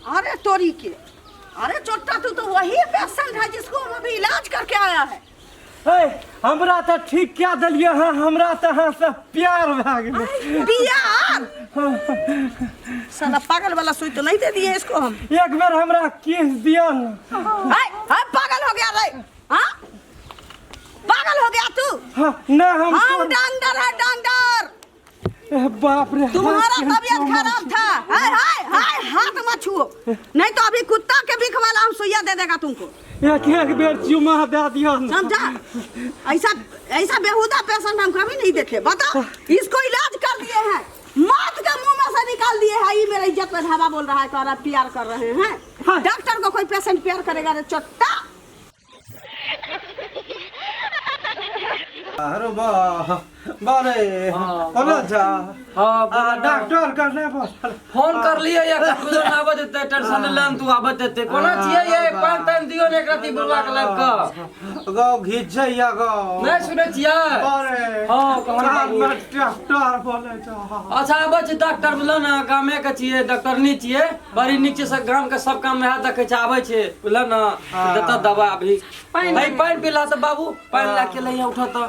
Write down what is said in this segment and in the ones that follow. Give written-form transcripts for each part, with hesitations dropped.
अरे तोरी के, अरे चोट्टा, तू तो वही पेशेंट है जिसको हम अभी इलाज करके आया है। हे, हमरा तऽ ठीक कए देलियै हँ, हमरा तऽ अहाँसँ प्यार भए गेलै। प्यार? साला पागल वाला सुई तो नहीं दे दिए इसको हम? एक बेर हमरा किस दिअ ने। हाय हाय, पागल हो गया रे? हाँ, पागल हो गया तू? हाँ, नहि हम हम डॉक्टर है, डॉक्टर। ए, बाप रे, तुम्हारा हाथ तबीयत केहन खराब था। हाय हाय हाय, हाथ मत छुओ, नहीं तो अभी कुत्ता के बिख वाला हम सुइया दे देगा तुमको। एक एक बेर चुमा दे दिअ ने। समझा? ऐसा ऐसा बेहुदा पेशेंट हम कभी नहीं देखे। बताओ, इसको इलाज कर दिए हैं, मौत के मुंह में से निकाल दिए हैं, ये मेरे इज्जत में धावा बोल रहा है, कह रहा है, प्यार कर रहे हैं। हाँ। डॉक्टर को कोई पेशेंट प्यार करेगा रे चट्टा? अरे वाह बारे, कोना जा? हाँ। आ डॉक्टर करने पर फोन कर लिए या गुजर आबत हेतै, टेंशन लेन तू, आबत हेतै। कोना छियै ये? पानि तानि दियौ ने एक रत्ती बुढ़वा के लाबि कऽ। गौ घिचै या गौ। नहि सुनै छियै? बारे। हाँ, कहन कान बाबू। में ट्रैक्टर बोले छ। अच्छा, आबै छै डॉक्टर, बुझलौ ने? गामे के छियै, डॉक्टरनी छियै, बड़ी नीक छै। सब गाम के सब काम वएह देखै छै। आबै छै, बुझलौ ने? देता दवा अभी। भाई, पानि पीला तऽ बाबू, पानि लए के लैया, उठऽ तऽ।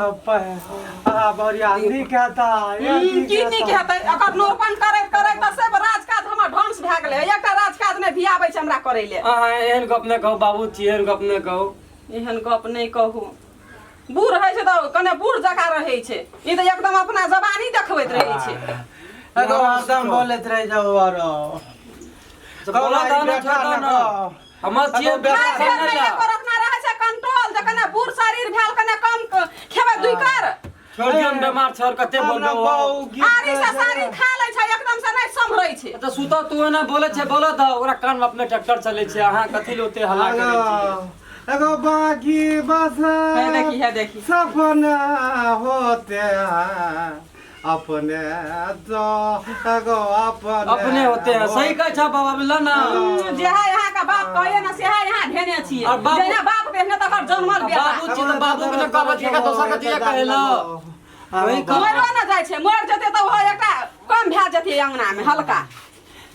आ बढ़िया नीक हेता। की नीक हेतै? एकर नोरपन करैत करैत तऽ सब राजकाज हमर ढंस भए गेलै। एकटा राजकाज नहि भियाबै छै हमरा करै ले। अहाँ एहन गप नहि कहू बाबू, छी एहन गप नहि कहू। एहन गप नहि कहू। बूढ़ रहै छै तऽ कने बूढ़ जकाँ रहै छै, ई तऽ एकदम अपना जवानी देखबैत रहै छै। एगो हरदम बोलैत रहि जाउ आरो। बोला तऽ ने, छोड़ दऽ ने। हमर छियै बेटा। खाय बेटा। पियै मे एको रत्ना रहै छै कंट्रोल, जे कने बूढ़ शरीर भेल, कने कम खेबै दुइ कर। छोड़ दियौ ने, बेमार छै और कते हमरा बोलबै? बहु गीत आरी से सारी खा लै छै, एकदम से नहि सम्हरै छै। तऽ सुतऽ तू। एना बोलै छै, बोलऽ दऽ ओकरा। कान मे अपने ट्रैक्टर चलै छै, अहाँ कथी लए ओते हल्ला करै छियै? एगो बाकी बस हे देखी, हे देखी। सपना होते हैं अपने तो एगो अपने अपने होते हैं, सही कहै छऽ बाबा, बुझलऽ ने? जे है यहाँ के बाप कहिए ना, से है यहाँ धेने छियै। और बाबू- जेना बाप देने तकर जन्मल बेटा। बाबू छी तऽ बाबू के ने कहबै छियै, दोसर के छियै कहै लए। वही कह। मरो ने जाइ छै, मरि जेतै तऽ ओहो एकटा कम भए जेतै अंगना मे हल्का।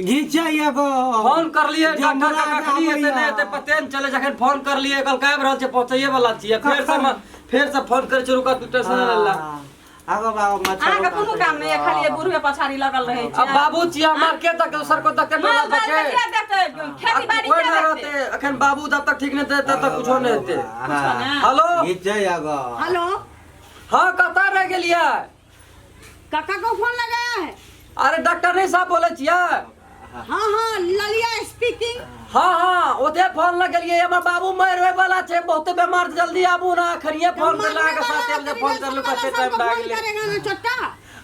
घिचै एगो। फोन करलियै डॉक्टर जमरा के, कखनी आबैया। एतै नहि एतै पते नहि चलै। जखन फोन करलियै, कहलकै आबि रहल छै, पहुँचैये वाला छियै। फेर से फोन करै छै, रुका तू, टेंशन नहि ला। आगो बाबू मच्छर। अहाँके कोनो काम नहि यऽ, खाली बुढ़वे पछाड़ी लगल रहै अब छै। बाबू छियै हमर, के तक दोसर को तक माल टोला जाल तके के के देखतै? खेती बाड़ी कोइ के नहि देखतै? रहतै अखन बाबू, जब तक ठीक नहि हेतै तब तक कुछो नहि हेतै। कुछो ने। हेलो। घिचै एगो। हेलो। हाँ, कतऽ रहि गेलियै? काका को फोन लगाया है? अरे, डॉक्टर नहीं साहब बोलै छियै? हाँ हाँ, ललिया स्पीकिंग। हाँ, ओते फोन लगेलियै, हमर बाबू मरि होय वाला छै, बहुते बेमार छै, जल्दी आबू ने। अखनिये फोन करला, अहाँके 7 बजे फोन करलू, कते टाइम भए गेलै। करेगा ना चट्टा।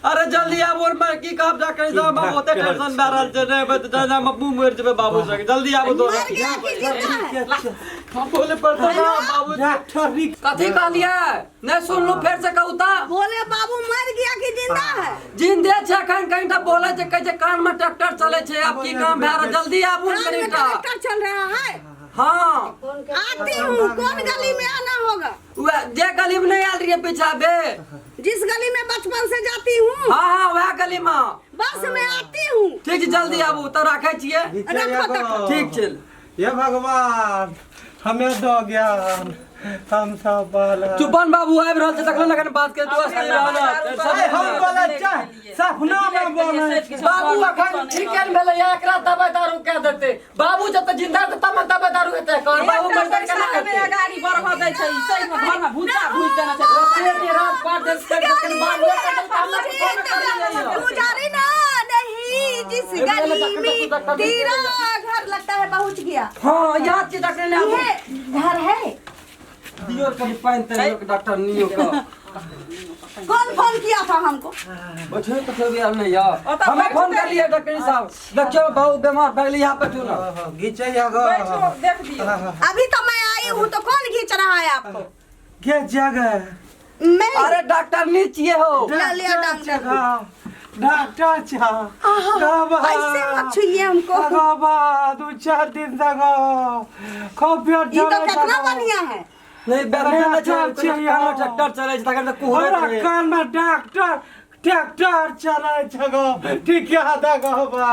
अरे जल्दी आबू। मैं की कहब डॉक्टर साहब, हम बहुते टेंशन भए रहल छै। नहि एबै तऽ जाना मुँह मरि जेबै बाबू संगे। जल्दी आबू तो। मर गया कि जिंदा है? बोले पड़तौ ना बाबू। डॉक्टर। कथी कहलियै? नहि सुनलू, फेर से कहू तऽ। बोले बाबू मर गया कि जिंदा है? जिंदे छै अखन। कनिटा बोलै छै, कहै छै कान में ट्रैक्टर चलै छै। आब की काम भए रहल? जल्दी आबू ने कान में कनिटा। ट्रैक्टर चल रहा है? हाँ। आती हूँ। कौन गली में आना होगा? वएह जे गली में नहीं आयल रहियै पीछा बे। जिस गली में बचपन से जाती हूँ? हाँ, वएह गली में। बस मैं आती हूँ। ठीक छै, जल्दी आबू तऽ, राखै छियै। घिचै रखो एगो। तखन। ठीक छै। हे भगवान, हमें दो ज्ञान, हम सब बाला। चुपन बाबू आबि रहल छै, तखन अखन बात के तू अस्थिर रह ना, टेंशन अरे हम नहि ले। बोले चाहे सपना में बोले छै। बाबू अखन ठीक ने भेलै, एकरा दवाई दारू कए देतै। बाबू जब तक जिंदा रहतै तब ने दवाई दारू हेतै एकर। बाबू मरि जेतै, केना हेतै? गाड़ी बढ़ दै छै, सही में घर में भूसा भूज देने छै। राते ने रात पाट देलकै, जखन बाबू एतै तऽ हमरा फोन करियै। गुजारी ना नहीं जिस गली में तेरा घर, लगता है पहुंच गया। हाँ, याद छै डॉक्टर ने, आबू। ये घर है? दियो कभी पानि तानि डॉक्टर नियो के। कौन फोन किया था हमको? बैठो तो भी आयल नहीं यार। हमें फोन कर लिए डॉक्टर साहब, देखियो बाबू बीमार भए गेलै, यहाँ बैठू ना। घिचै एगो। बैठो, देख दियौ। अभी तो मैं आई हूँ, तो कौन खींच रहा है आपको? के जगह? मैं। अरे डॉक्टर नहीं चाहिए हो। ललिया डॉक्टर। डॉक्टर छा। ऐसे मत छुइए हमको। बाबा, 2-4 दिन तक खूब ये तो कितना बढ़िया है। नहीं, बेमार डॉक्टर छै, छियै। कान में ट्रैक्टर चलै छै तखन तऽ कुहरैत हमरा रहै। कान में डॉक्टर ट्रैक्टर चलाय छै गो ठीक है दगो बा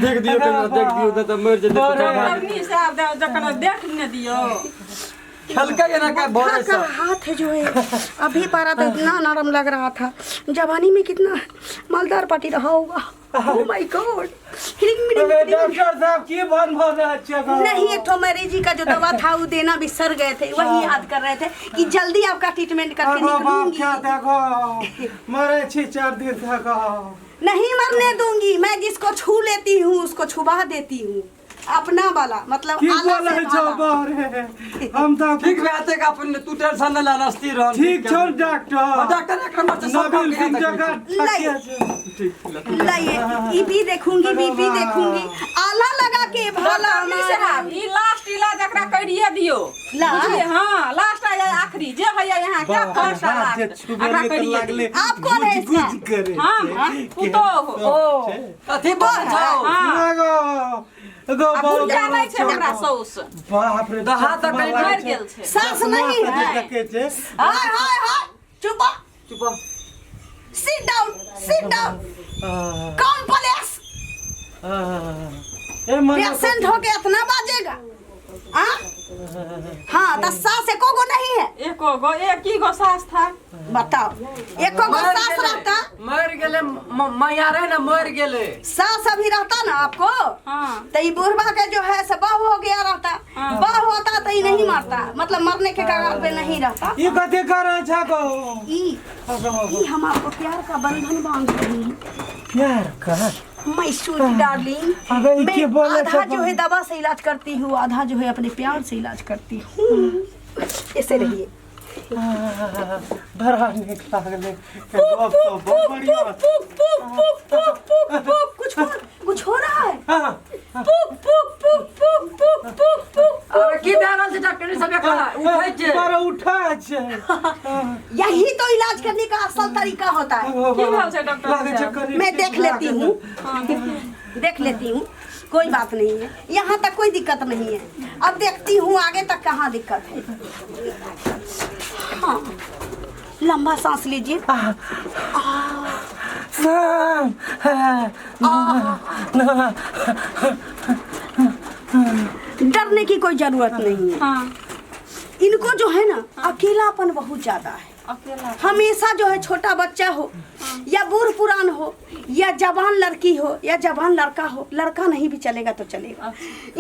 देख दियो कनी देख दियो नहि तऽ मरि जेतै अरे। डॉक्टरनी साहब जखन देख ने दियौ खेलकै एना का भोरे का से हाथ है जो है अभी पारा तो इतना नरम लग रहा था जवानी में कितना मालदार पार्टी रहा होगा ओ my God अरे डॉक्टर साहब की बन भऽ रहल छै गो नहीं एक ठो मरीजी का जो दवा था वो देना बिसर गए थे वही याद कर रहे थे कि जल्दी आपका ट्रीटमेंट करके अगो बाप निकलूंगी क्या देखो मरे छी चार दिन से गो नहीं मरने दूंगी मैं जिसको छू लेती हूँ उसको छुबा देती हूँ अपना वाला मतलब की आला से बोले छौ भाला। बारे हम तऽ ठीक भए जेतै अपन तू टेंशन नहि ले स्थिर रह ठीक छौ डॉक्टर डॉक्टर एक नंबर से सब काम नवीन सिंह के जगह नहीं। ठीक छै लाइए ई भी देखूंगी बीपी देखूंगी आला लगा के भाला डॉक्टरनी साहब ई लास्ट इलाज एकरा करिए दियौ लास्ट? बुझलियै हाँ लास्ट आया आखिरी जे हैया यहाँ के बाप रे फर्स्ट आ बाप, जे लास्ट छुबेलियै एकरा तऽ करिए लागले दियौ आप कौन है गुज गुज इसका? करे हाँ, छै। हाँ, पुतोह। केहन ओ। छै। कथी बोलै छौ हाँ लगो गो आ बुढ़िया नहि छै हमरा साउस बाप रे दहा तऽ चश्मा कनि लागै मरि छै। गेल छै सास नहीं चश्मा है से देखै छै हाय हाय हाय चुप हो। चुप सिट डाउन सिट डाउन कौन प्लेस ए मने पेशेंट होके इतना बाजेगा हाँ हाँ तो सास एको गो नहीं है एको गो एक ही गो सास था बताओ एको गो सास रहता मरि गेलै मैया रहे ने मरि गेलै सास अभी रहता ना आपको हाँ तो ये बुढ़वा के जो है से बहू हो गया रहता हाँ। बहू होता तो ये नहीं मरता मतलब मरने के कगार पे नहीं रहता ई कथी करै छै गो ई ई हम आपको प्यार का बंधन बांध रही हूँ प्यार कर मैं स्वीट डार्लिंग अबे ई के मैं बोले आधा छै जो है दवा से इलाज करती हूँ आधा जो है अपने प्यार से इलाज करती हूँ ऐसे रहिए बड़ा नीक लागलै गप तो बहुत बढ़िया पुक पुक पुक पुक पुक पुक कुछ हो कुछ हो रहा है हाँ, पुक पुक पुक पुक पुक पुक पुक अरे की भए रहल छै डॉक्टर सब एकरा उठै छै बड़ा उठा छै यही तो इलाज करने का असल तरीका होता है की भेल छै डॉक्टर लागै छै साहब? कनि मैं देख लेती हूँ हाँ, देखियौ। देख लेती हूँ कोई बात नहीं है यहाँ तक कोई दिक्कत नहीं है अब देखती हूँ आगे तक कहाँ दिक्कत है हाँ लंबा सांस लीजिए डरने की कोई जरूरत नहीं है हाँ इनको जो है ना अकेलापन बहुत ज्यादा है अकेला हमेशा जो है छोटा बच्चा हो या बूढ़ पुरान हो या जवान लड़की हो या जवान लड़का हो लड़का नहीं भी चलेगा तो चलेगा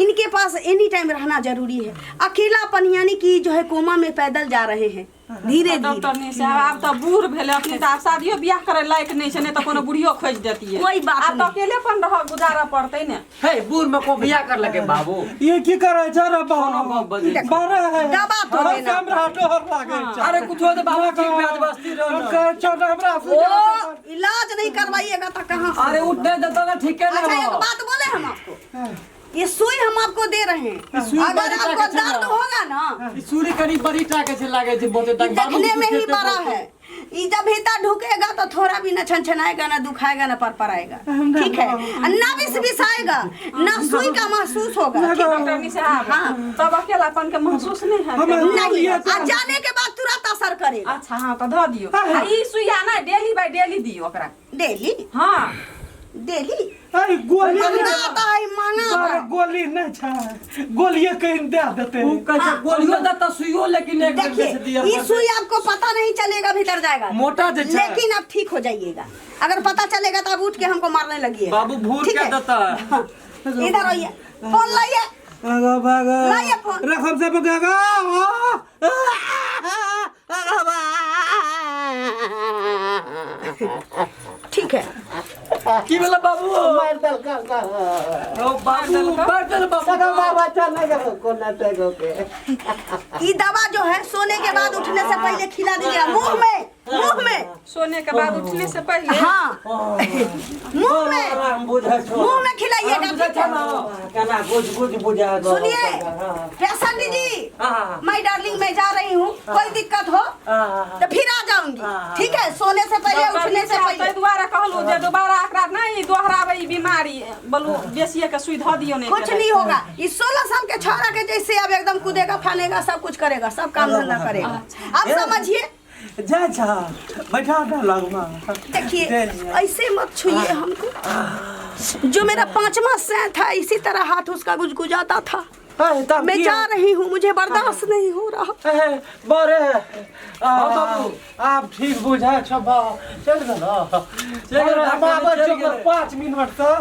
इनके पास एनी टाइम रहना जरूरी है अकेलापन यानी कि जो है कोमा में पैदल जा रहे हैं धीरे धीरे डॉक्टर साहब आब तऽ बूढ़ भेलै अखनी तऽ आब शादियो बियाह करै लायक नहि छै नहि तऽ कोनो बुढ़ियो खोजि देतियै कोई बात आब तऽ नहीं। अकेलेपन रह गुजारऽ पड़तै ने हे बूढ़ में को बियाह कर लगे बाबू ये की करै छै रे कोनो बाबा गप बजै छै। बड़ा है दबा तो हमरा देना। हमरा डर लागै छै अरे कुछो तऽ बाबू ठीक भए जेबै स्थिर रह हम ने। कहै छौ ने हमरा ओ सुझा इलाज नहीं करवाइएगा तो कहाँ से अरे उठने देता ना ठीक है ना अच्छा एक बात बोले हम आपको ये सुई हम आपको दे रहे हैं सुई अगर बड़ी आपको ताकत है दर्द ना। होगा ना ई सूर्य कनी बड़ी टाके छै लागे छै बहुते ई तक बाबू देखने में ही कुछ बड़ा है ई जब भीतर ढुकेगा तो थोड़ा भी न छनछनाएगा ना दुखाएगा ना परपराएगा ठीक है और ना विष विषाएगा ना सुई का महसूस होगा ठीक है? डॉक्टर साहब हाँ। तब अकेलापन के महसूस नहि हैत हम- नहीं ये तो- आ जाने के बाद तुरंत असर करेगा अच्छा हाँ तऽ धऽ दियौ आ ई सुइया ने डेली बाय डेली दियौ ओकरा डेली हाँ डेली अरे गोली महंगा आता है महंगा आता अरे है गोली नहीं छै गोलिये कहीं दे देते ऊ कहै छै गोलियो देता सुइयो लेकिन एक बेर देखिए से दिया ये सुई आपको पता नहीं चलेगा भीतर जाएगा मोटा जे छै। लेकिन अब ठीक हो जाइएगा अगर पता चलेगा तो अब उठ के हमको मारने लगिए बाबू भूर ठीक के है? देता हाँ, इधर आइए फोन लाइए आगा भागा लाइए फोन। रकम से पकागा ठीक है की भेलै बाबू मारि देलका ओ बाबू मारि देल बाबू सगा बाबा चल गो कोना ते गो के ये दवा जो है सोने के बाद उठने से पहले खिला दीजिएगा मुंह में मुंह में सोने के बाद उठने से पहले हाँ मुंह में हम बुझै छौ मुंह में खिलाइएगा बुझै ठीक छै है? ना केना गुज गुज बुझा गो सुनिए प्रसन्न जी हाँ। मैं डार्लिंग मैं जा रही हूँ कोई दिक्कत हो तो फिर आ जाऊंगी ठीक है सोने से पहले उठने से ताहि पहले दुआरे कहलहुँ जे दोबारा एकरा नहि दोहराबै ई बीमारी बोलू बेसिए के सुइ धऽ दियौ नहि कुछ नहीं होगा इस 16 साल के छोरा के जैसे अब एकदम कूदेगा फानेगा सब कुछ करेगा सब काम धंधा करेगा अब समझिए जाइ छ बैठा दे लगमा। देखिए दे लिया। ऐसे मत छुइए हमको। जो मेरा पांचवा सै था, इसी तरह हाथ उसका गुजगुजाता था। ए, तब मैं की- जा रही हूँ, मुझे बर्दाश्त नहीं हो रहा। ए, बरे हाँ, बाबू। आब ठीक बुझाइ छ बा, चलि गेल। चलि गेल, हम आबै चलि छियौ। गेलै। 5 मिनट सँ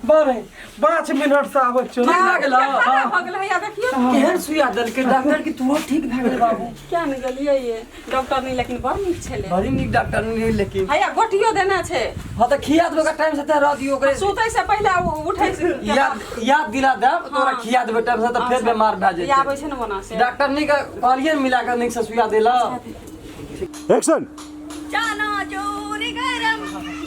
बरे, 5 मिनट सँ आबै छियौ। ठीक भए गेल। खराब भऽ गेलै, हैया देखियौ। केहन सुइया देलकै डॉक्टर कि तू ठीक भए गेलै बाबू? क्या ने गेलियै ये डॉक्टर नहीं, लेकिन बड़ नीक छलै। बड़ी नीक डॉक्टर नहीं लेकिन। हैया गोटियो देने छै। हाँ, तऽ खिया देबै ओकरा टाइम से, तऽ रह दियौ ओकरे। सुतै से पहिले उठै से याद याद दिला देब तोरा, खिया देबै टाइम से तऽ फेर बीमार भए ई जेतै। आबै छै ने ओना से। डॉक्टर नीक कहलियै ने मिला कऽ नीक से सुइया देला। एक्शन। चना जोर गरम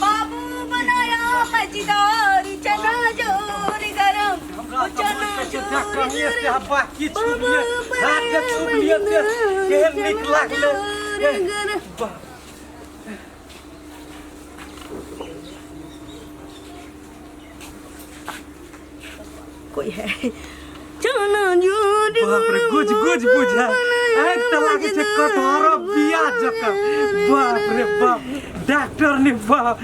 बाबू बनाया मजेदार, चना जोर गरम, ओ चना जोर डॉक्टरनी से गरम बाकी छुबिए, हाथ के छुबिए से केहन नीक लागलै। जोर गरम। वाह। कोई है चना जोर बाप रे, गरम गुज गुज बुझाय, आँखि तऽ लागै छै कटहर बिया जकाँ। बाप रे बाप, डॉक्टर ने बाप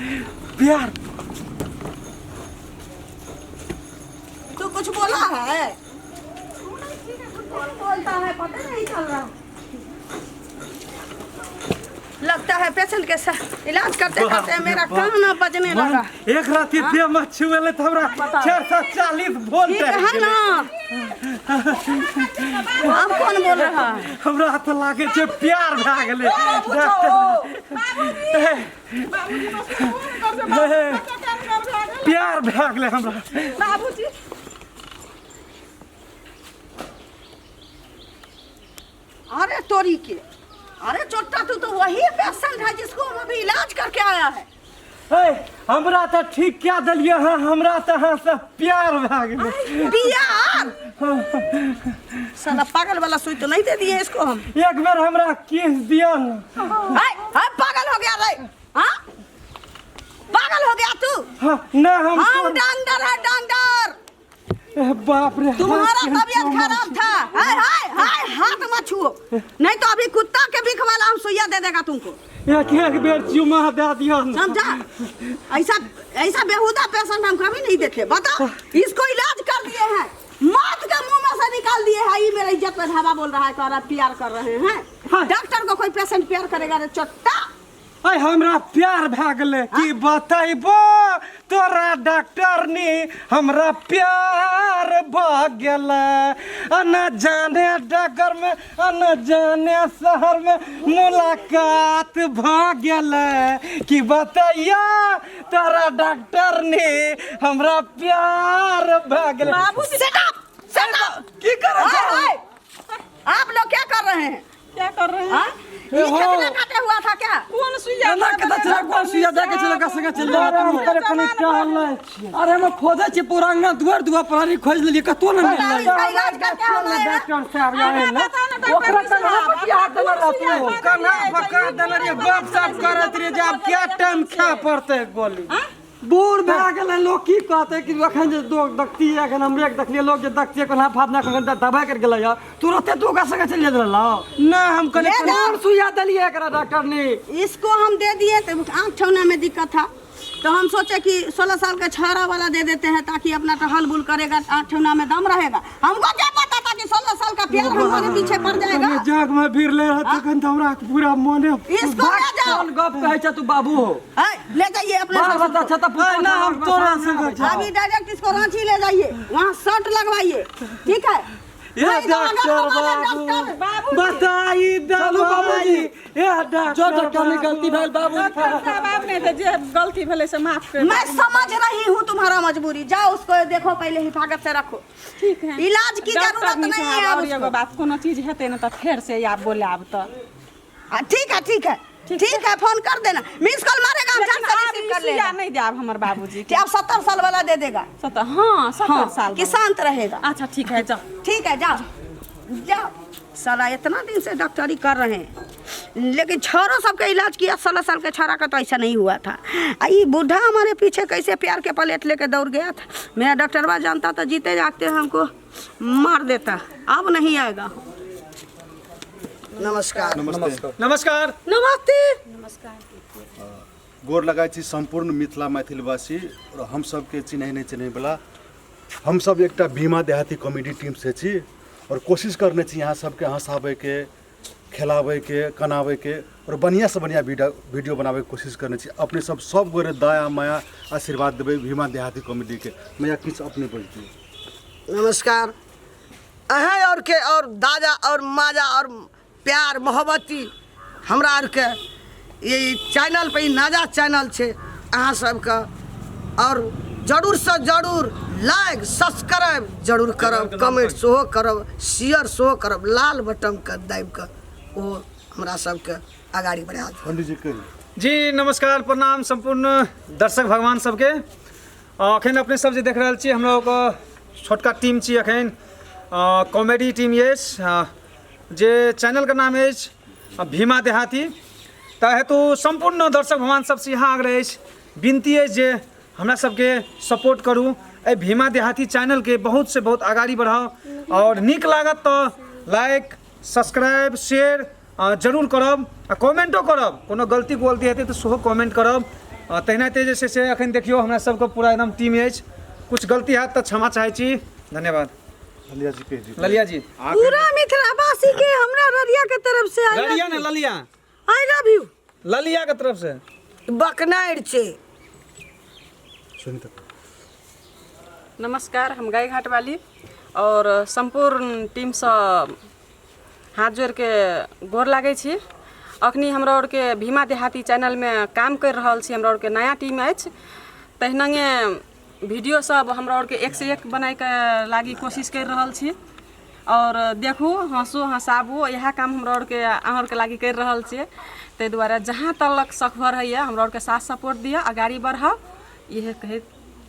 प्यार। तू कुछ बोला है? कौन बोलता है, पता नहीं चल रहा। लगता है पेशेंट के साथ इलाज करते करते मेरा कान बजने लगा। एक राति देह में छुएले तऽ हमरा 440 वोल्ट ठीक है ना? अब कौन बोल रहा है? हमरा तऽ लागै छै प्यार भए गेलै डॉक्टर। प्यार भए गेलै हमरा। बाबूजी। अरे तोरी के, अरे चोट्टा, तू तो वही पेशेंट है जिसको हम अभी इलाज करके आया है। हे, हमरा तऽ ठीक कए देलियै हँ, हमरा तऽ अहाँसँ प्यार भए गेलै। प्यार? साला पागल वाला सुई तो नहीं दे दिए इसको हम? एक बेर हमरा किस दिअ ने। हाय हाय, पागल हो गया रे? हाँ, पागल हो गया तू? हाँ, नहि हम हम डॉक्टर है, डॉक्टर। ए, बाप रे। तुम्हारा हाथ तबीयत केहन खराब था। हाय हाय हाय, हाथ मत छुओ, नहीं तो अभी कुत्ता के बिख वाला हम सुइया दे देगा तुमको। एक एक बेर चुमा दे दिअ ने। समझा? ऐसा ऐसा बेहुदा पेशेंट हम कभी नहीं देखे। बताओ, इसको इलाज कर दिए हैं, मौत के मुंह में से निकाल दिए हैं, ये मेरे इज्जत पे धावा बोल रहा है, कह रहा है प्यार कर रहे हैं। हाँ। डॉक्टर को कोई पेशेंट प्यार करेगा रे चट्टा? अय, हमरा प्यार भए गेलै। की बतैबो तोरा डॉक्टरनी, हमरा प्यार भऽ गेलै। आ न जाने डगर में आ न जाने शहर में मुलाकात भऽ गेलै। की बतैया तोरा डॉक्टरनी, हमरा प्यार भऽ गेलै। बाबूजी। Shut up, shut up! की करै हाय, छै? हाय। आप लोग क्या कर रहे हैं? क्या कर रहे हैं? हाँ? ये कितना काटे हुआ था क्या? कोन सुइया? एना कतऽ छलै? कोन सुइया दए के छलै? ओकरा संगे चलि अरे, जाउ। हम तोरे कनि टहलै छियै। अरे, हम खोजै छियै पूरा अंगना दुआर दुआर प्रहरी खोजि लेलियै, कतौ नहि बताओ, मिललै। इसका इलाज करके हम आए हैं। डॉक्टर साहब आए ने। ओकरा कन्हा पर किया हाथ देने रहतू? कन्हा पका देने रहियै, गप सप करैत रहियै जे आब क्या टाइम खाय पड़तै गोली। बूढ़ भए गेलै, लोग की कहतै कि एखन जे लोग देखतियै, एखन हमरे के देखलियै, लोग जे देखतियै कोना फात ना कखन दबाइ कर गेलै हँ, तुरते तू ओकरा संगे चलि जाइत रहलौ। नहि, हम कनि ले जाओ। कोन सुइया देलियै एकरा डॉक्टर ने? इसको हम दे दिए तो आँख ठौना में दिक्कत था, तो हम सोचे कि 16 साल का छाड़ा वाला दे देते हैं ताकि अपना टहल बुल करेगा, आँख ठौना में दम रहेगा। हमको क्या पता था कि 16 साल का प्यार हमारे पीछे पड़ जाएगा। कनि जाग में भिड़ले रह तखन तऽ हमरा पूरा मने इसको ले जाओ। कोन गप कहै छ तू बाबू हो? है, ले जाइए अपने बाल ससुर बच्चा को। छ तऽ अय, ना हम तोरा संगे जाब। अभी डायरेक्ट इसको रांची ले जाइए, वहाँ शर्ट लगवाइए, ठीक है? ये नहीं तो अगर डॉक्टर हमारे बाबू डॉक्टर बताई चलू बाबूजी। दवाई ये डॉक्टर जो डॉक्टर ने गलती भेल बाबू। डॉक्टर साहब, आब नहि तऽ जे गलती भेलै से माफ कर। मैं समझ रही हूँ तुम्हारा मजबूरी। जाओ, उसको देखो, पहले हिफाजत से रखो। ठीक है। इलाज की डॉक्टर जरूरत नहीं है साहब, अब और उसको। एगो बात, कोनो चीज हेतै ने तऽ फेर से आब बोलायब तऽ। हाँ, ठीक है, ठीक है, ठीक है, फोन कर देना। मिस कॉल मारेगा, हम लेकिन झट से आब रिसीव ई कर सुइया लेगा। नहि देब हमर बाबूजी कि अब 70 साल वाला दे देगा। 70, हाँ, 70 साल कि शांत रहेगा। अच्छा, ठीक है, जाओ। ठीक है, जाओ जाओ। साला इतना दिन से डॉक्टरी कर रहे हैं, लेकिन छोरों सबके इलाज किया, 16 साल के छोरा का तो ऐसा नहीं हुआ था। आ ये बूढ़ा हमारे पीछे कैसे प्यार के पलेट लेके दौड़ गया था? मेरा डॉक्टरवा जानता तो जीते जागते हमको मार देता। अब नहीं आएगा। नमस्कार। नमस्ते। नमस्कार। नमस्ते। गोर लगाइ छी सम्पूर्ण मिथिला मैथिलवासी और हम सबके चिन्है नहि चिन्है वाला। हम सब एकटा भीमा देहाती कॉमेडी टीम से छी और कोशिश करने छी यहाँ सबके हंसाबै के, खेलाबै के, कनाबै के और बढ़िया से बढ़िया वीडियो बनाबै के कोशिश करने छी। अपने सब सब गोरे दया माया आशीर्वाद देबै भीमा देहाती कॉमेडी के। मैया किछु अपने बोल दियौ। नमस्कार। अहें और के और दादा और माजा और प्यार मोहब्बती हमरा आर के ई चैनल पे, ई नाजा चैनल छै अहाँ सबके, और जरूर से जरूर लाइक सब्सक्राइब जरूर करब, कमेंट सेहो करब, शेयर सेहो करब, लाल बटन के दाबि के ओ हमरा सबके अगाड़ी बढ़ा देब। पंडित जी कहियौ। जी नमस्कार, प्रणाम सम्पूर्ण दर्शक भगवान सबके। अखन अपने सब जे देख रहल छी हमरा ओकर छोटका टीम छी, अखन कॉमेडी टीम अछि जे चैनल के नाम अछि भीमा देहाती। तऽ हेतु सम्पूर्ण दर्शक भगवान सबसे यहाँ आग्रह अछि, विनती अछि जे हमरा सबके सपोर्ट करू, एहि भीमा देहाती चैनलके बहुत से बहुत अगाड़ी बढ़ाउ और नीक लागत तऽ लाइक सब्सक्राइब शेयर जरूर करब आ कमेंटो करब, कोनो गलती गोलती हेतै तऽ सेहो कमेंट करब। तहिनाते जे छै से अखन देखियौ हमरा सबके पूरा एकदम टीम अछि, कुछ गलती हैत तऽ क्षमा चाहै छी। धन्यवाद। ललिया जी कहि दियौ। ललिया जी। पूरा मिथिलावासी के हमरा ररिया के तरफ से I Laliya ने ललिया, I love you. ललिया के तरफ से बकनारि छै। सुनीता। नमस्कार, हम गाय घाट वाली और सम्पूर्ण टीमसँ हाथ जोड़ि के गोर लागै छी। अखनी हमरा आरके भीमा देहाती चैनलमे काम करि रहल छी, हमरा आरके नया टीम अछि, तहिनागे वीडियो सब हमरा आरके एक से एक बनाइके लागी कोशिश करि रहल छी और देखू हँसू हँसाबू, इएह काम हमरा आरके अहाँ आरके लागी करि रहल छियै। ताहि दुआरे जहाँ तक सकभर होइए हमरा आरके साथ सपोर्ट दिअ, अगाड़ी बढ़ाउ, इएह कहैत